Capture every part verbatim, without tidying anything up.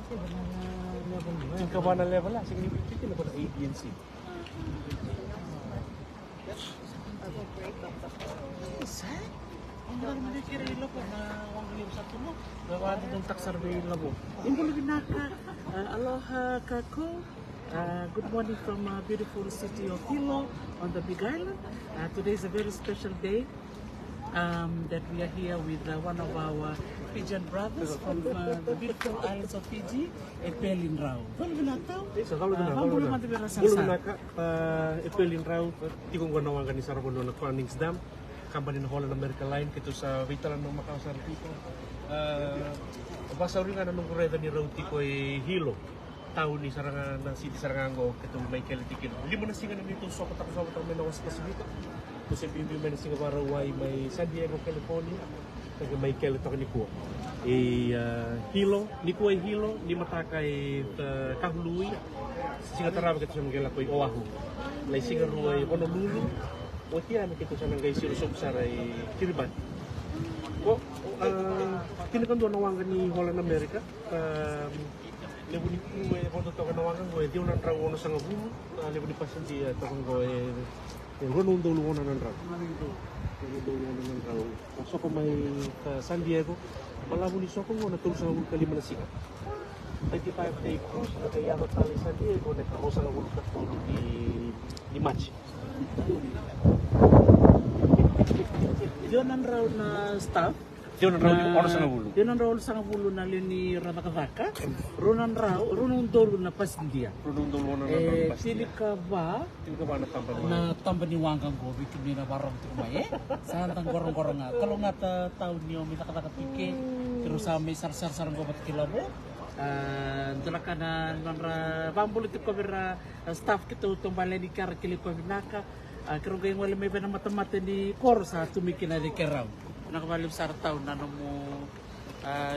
Tinikava na level, a, sega ni vei kina ko na A, B and C. Aloha kako. Uh, good morning from uh, beautiful city of Hilo on the Big Island. Uh, today is a very special day um, that we are here with uh, one of our Fijian brothers from uh, the beautiful islands of Fiji, e Peli Drau. Bula vinaka tau. Sa bula vinaka, bula vinaka. Bula vinaka, e Peli Drau, tiko qo na waqa ni saravanua na Crownings Dam. Kabani na Holland America Line, keitou sa veitalanoa makawa sara tiko. Vakasauri ga na noqu raica ni rau tiko e Hilo. Tauni sara ga na city sara ga qo keitou mai kele tiko kina. Lima na siga na neitou soko, takoso soko toka mai na wasa Pasifika. Keitou se biubiu mai na siga Vakarauwai mai San Diego, California. Keitou mai kele toka nikua. E Hilo, nikua e Hilo, nimataka e Kahului. Siga tarava keitou sa na qai lako i Oahu. Na siga rua i Honolulu. Oti ya me keitou sa na qai siro sobu sara i Kiribati. Ko, tinikadua na waqa ni Holland America. Levu ni kuru e vodo toka na waqa qo e ciwa na drau onosagavulu. Levu ni pasidia toka qo e rua na udolu ono na drau. Rua na udolu ono na drau. Soko mai San Diego. Balavu ni soko qo na tolusagavulu ka lima na siga. Twenty-five day cruise na qai yaco tale i San Diego na ka ruasagavulu ka tolu ni Maji. Ciwa na drau na staff. Ciwa na drau onosagavulu. Ciwa na drau onosagavulu na lewe ni ra cakacaka. Rua na drau, rua na udolu na pasidia. Rua na udolu ono na drau na pasidia. Tinikava. Tinikava na taba ni waqa. Na taba ni waqa qo vei kemuni na vakarorogo tiko mai e. Sa da qoroqoro ga. Kalougata tau ni o mai cakacaka tiko. Keirau sa mai sarasara sara qo vata kei Lavo. Dua na ka na nodra vakabula tiko vei ira staff keitou, taubale ni kara kilai koya vinaka. Keirau qai gole mai vei na matamata ni koro sa tu mai kina e Cei Keirau. Vinaka vakalevu sara tau na nomu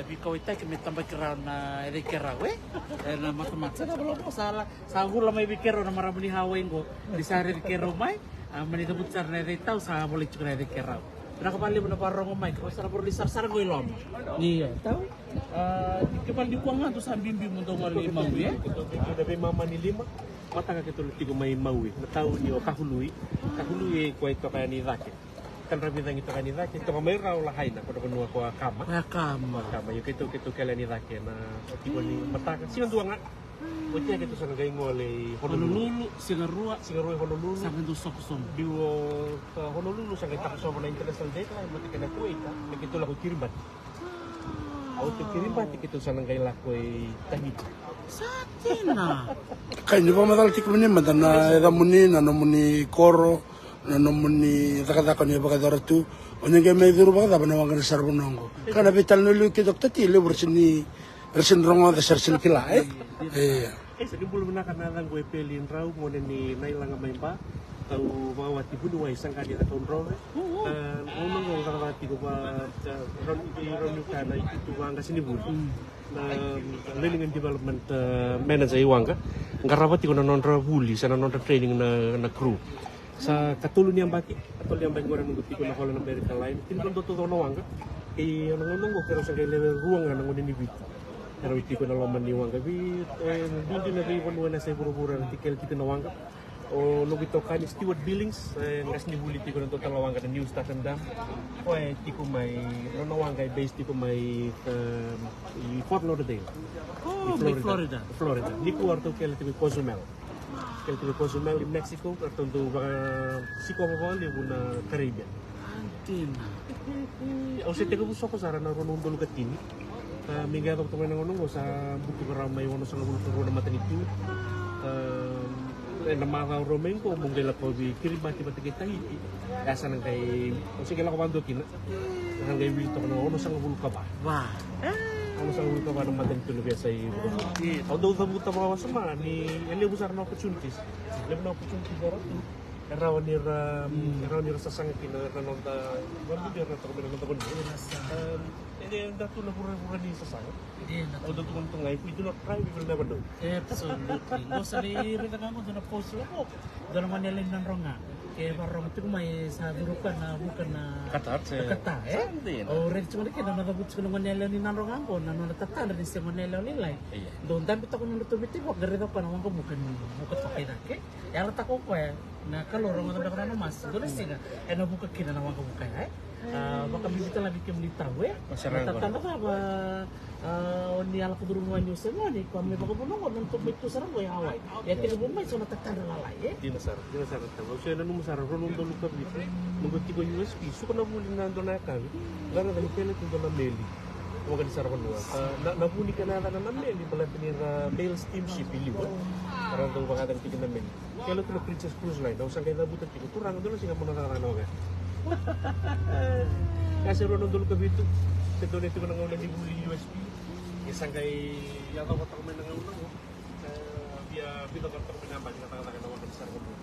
veikauwaitaki me tabaki rawa na e Cei Keirau e. Ena matamata sa na volavola sa la sa vula mai vei keirau na marama ni Hawaii qo. Ni sa raici keirau mai, mani cavuti sara na e Cei tau sa volai tiko na e Cei Keirau. Vinaka vakalevu na vakarorogo mai, keirau sa na vakarau ni sarasara qo i loma. Ia tau. Ni kevaka ni kua ga dou sa biubiu mo dou gole i Maui e. Keitou biubiu na veimama ni lima. Mataka keitou na tiko mai Maui na tauni o Kahului. Kahului e koya e toka yani i cake. Kadravi cagi toka yani i cake, toka mai rau Lahaina, ko na vanua ko Akama. Ko Akama. Ko Akama, io keitou keitou kele yani i cake na tiko ni mataka. Siga dua ga. Oti ya keitou sa na qai gole i Honolulu. Honolulu, siga rua. Siga rua i Honolulu. Sa qai dau soko sobu. Biu o Honolulu sa qai takosova na International Date Line vata kei na Kuwaita me keitou lako i Kiribati. Au tu Kiribati keitou sa na qai lako i Tahiti. Sa tina. Kai ni vakamacala tiko mani mada na yacamuni, na nomuni koro, na nomuni cakacaka ni vakayacora tu. O ni qai mai curu vakacava na waqa ni saravanua oqo? Ka na veitalanoa liu kei Dokta T, levu ra sini, ra sini rogoca se ra sini kila e. Ia. E sa ni bula vinaka, na yacaqu e Peli Drau, gone ni Nailaga mai Ba. Tau vakawati vuniwai Saqani Cakaudrove. Na gauna oqo au cakacaka tiko vei Rauniukana i tutu vaqasenivuli. Na learning and development manager i waqa. Qarava tiko na nodra vuli se na nodra training na crew. Sa katolu ni yabaki, katolu ni yabaki qo na noqu tiko na Holland America Line. Tinikadua taucoko na waqa. Kei na gauna oqo keirau sa qai lewe rua ga na gone ni Viti. Keirau tiko ena loma ni waqa vei e duidui na veivanua ena yasai vuravura era tiko kele tiko na waqa. O noqu itokani Stewart Billings e qasenivuli tiko na dua tale na waqa na New Staten Dam. Koya e tiko mai, nona waqa e base tiko mai i Fort Lauderdale. O, mai Florida. Florida. Nikua ratou kele tiko i Cozumel. Kele tiko i Cozumel i Mexico, ratou dau vakasikova vakalevu na Caribbean. Dina. Au se tekivu soko sara na rua na udolu ka tini. Me qai yaco toka mai na gauna oqo sa butuka rawa mai onosagavulu ka rua na matanitu. Ena macawa rau mai oqo mo qai lako vei Kiribati vata kei Tahiti. Ia sa na qai, au se qai lako vakadua kina. Sa na qai wili toka na onosagavulu ka va. Va. Onosagavulu ka va na matanitu na veiyasai vuravura. Au dau cavuta vakawasoma ni e levu sara na opportunities. Levu na opportunities era tu. E rawa ni ra, e rawa ni ra sasaga kina na noda, vabudi era toka mai na noda vanua. E E da tu na vuravura ni sasaga. E da tu. Au da tukuna tu ga, if we do not try, we will never know. Absolutely. Qo sa lai raica ga qo dua na post lako. Dua na gone yalewa ni Nadroga. Ke vakarorogo tiko mai sa curu koya na vuka na Qatar, e? Qatar, e? Sa dina. Au raica tiko na kena na cavuta tiko na gone yalewa ni Nadroga qo, na nona tatadra ni se gone yalewa lailai. Io. Dau dabe toka na nodratou veitaivoka, qai raica koya na waqavuka ni vuka toka i cake. Yalataka o koya na Kalou, rogoca beka na nona masu, dua na siga ena vuka kina na waqavuka ya, e? A, vakabibi tale vei kemuni tau, e? Na tatadra cava, a, o ni a lako curuma mai Niu Siladi, koya mai vakavuna qo, nona tou mai tu sara qo i Hawaii. Ia tekivu mai so na tatadra lalai, e? Dina sara, dina sara tau. Au se nanuma sara, rua na udolu ka vitu, noqu tiko U S P, suka na vuli na dua na yakavi, qai raica ni kaila tu dua na meli. Waqa ni saravanua. A, na, na vu ni kena yacana na meli, baleta ni ra mail steamship i liu, e? Ra dau vakayacani tiko na meli. Kaila tu na Princess Cruise Line, au sa qai cavuta tiko, turaga, dua na siga mo na cakacaka na waqa. Ia se rua na udolu ka vitu, se donui tiko na gauna ni vuli U S P. Ia sa qai yacova toka mai na gauna qo. E, via vica vata toka mai na yabaki na cakacaka na waqa ni saravanua.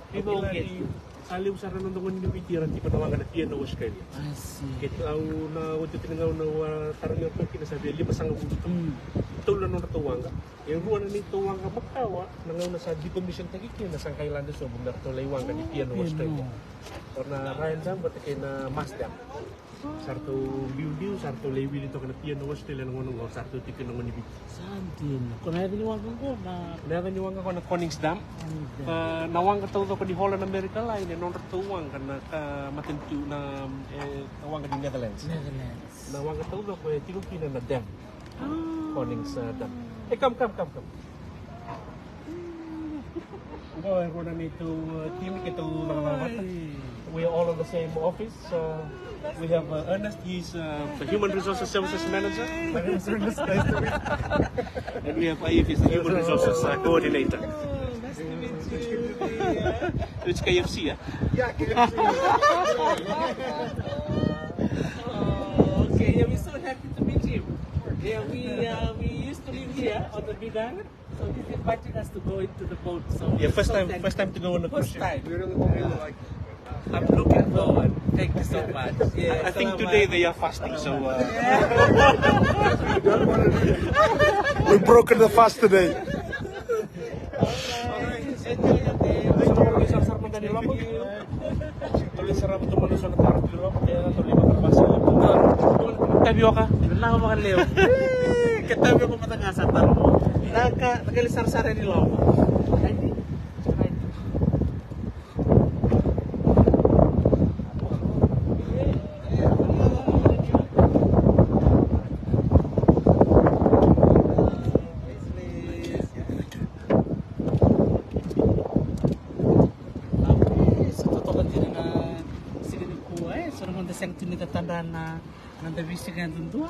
Viva o kei. Sa levu sara na noda gone ni Viti era tiko na waqa na T N O Australia. I see. Keitou na iotioti ni gauna au a tarogi iratou kina, sa via limasagavulu. Mm. Tolu na nodratou waqa. E rua na neitou waqa makawa, na gauna sa decommission taki kina, sa qai lade sobu me ratou lai waqa ni T N O Australia. O na Ryan Dam vata kei na Mast Dam. Sa ratou biubiu, sa ratou lai wili toka na T N O Australia na gauna qo, sa ratou tiko na gone ni Viti. Sa dina. Ko na yaca ni waqa qo na, na yaca ni waqa qo na Conings Dam. Conings Dam. A, na waqa taucoko ni Holland America Line e nodratou waqa na, a, matanitu na, e, na waqa ni Netherlands. Netherlands. Na waqa taucoko e tiko kina na dam. Ah. Conings, a, Dam. E, come, come, come, come. Qo e rua na neitou, uh, team keitou cakacaka vata. We are all on the same office. Uh, we have, uh, Ernest, he's, uh, the Human Resources Services Manager. My name is Ernest, nice to meet you. And we have Aif, he's the Human Resources, uh, Coordinator. Oh, nice to meet you. Which K F C, yeah? Yeah, K F C. Oh, okay, yeah, we're so happy to meet you. Yeah, we, uh, we used to live here on the Bidang. So he's inviting us to go into the boat. So yeah, first time, first time to go on a cruise ship. First time. We really, really like it. I'm looking forward. Thank you so much. Yeah, I think today they are fasting, so, uh, we broken the fast today. All right. Enjoy your day. Tavioka. Vinaka vakalevu. Ke tavioka mada ga sa taro. Na ka, na ka ni sarasara ni loma. Sa totoka dina na siga nikua, e, so na gauna da sega tu ni tatadra na, na noda veisiga yadudua.